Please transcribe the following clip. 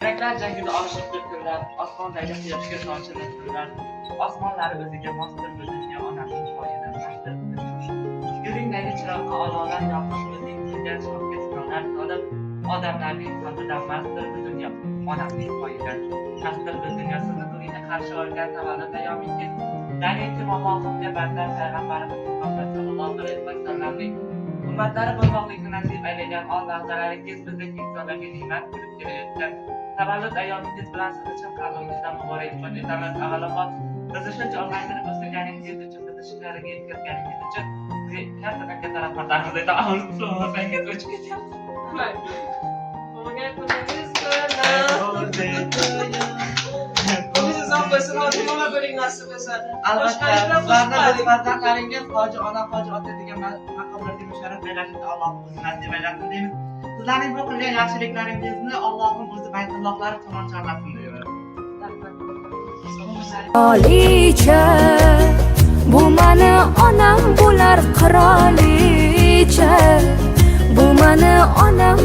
Yuraklar jangida oshiqdi kunlar, osmondagi quyoshga sochilib nurlar, osmonlari o'ziga mosdir bu dunyo, onamning poyidan pastdir bu dunyo. Yo'lingdagi chiroqqa olovlar yoqib, o'zing qilgan shohga sinovlar solib, odamlarning qalbidan mastdir bu dunyo, onamning poyidan pastdir bu dunyo. Sizni bugungi qarshi olgan tavallud ayyomingiz, naninki momoximga bandar payg'ambarimiz Muhammad sallallohu alayhi vasallamning ummatlari bo'lmoqlikni nasib aylagan on lahzalaringiz bizdek insonlarga ne'mat bo'lib kelayotgan tavallud ayyomingiz bilan sizni chin qalbimizdan muborakbod etamiz. Avvalambor, bizni shuncha ulg'aytirib o'stirganingiz uchun, bizni shu darajaga yetkazganingiz uchun sizga kattadan katta rahmatlarimizni aytamiz. Uxlamasangiz o'chib ketyapti. Tug'ilgan kuningiz bilan! Umringiz uzoq bo'lsin, hoji bola bo'ling, nasib bo'lsa. Albatta, Qo'shqaylar, sizlarni biz qo'shqaylik. farzandlaringiz hoji ona, hoji ota degan maqomlarga musharraf aylashni Allohim o'zi nasib aylasin deymiz. Sizlarning bu qilgan yaxshiliklaringizni Allohim o'zi baytullohlar tomon chorlasin deymiz. Qirolicha, bu mani onam bo'lar, qirolicha, bu mani onam.